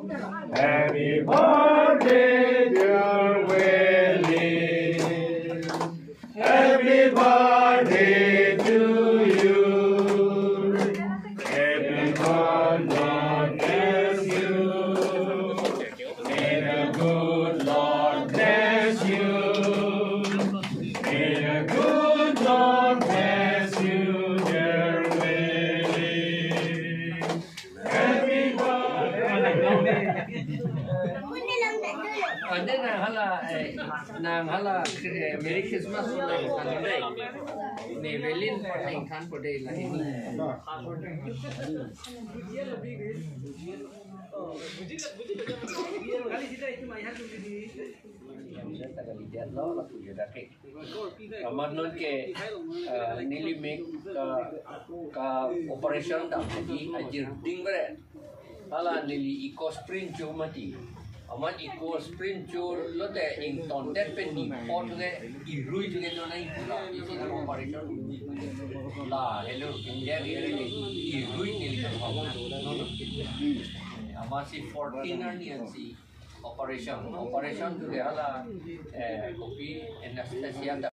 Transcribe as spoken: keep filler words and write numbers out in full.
Happy birthday, dear Willie. Happy birthday to you. Happy birthday, God bless you. May the good Lord bless you. May the good Lord bless you, dear Willie. Happy birthday. Ante nang hala, eh, nang hala, eh, Merry Christmas nangthan dei. Ne Willie nangthan po dei la. Amat non ke, eh, neli mek ka, ka operation dam lagi ajir ding bere. Hala neli EcoSprin cho mati. Amat EcoSprin cho lote ingtondet pen ni pot ke irui ke nona ingkula. Isi na operation. La hello, India ke irui neli ka. Amat si fourteen arni ansi operation. Operation tu ke hala, eh, kopi anesthesia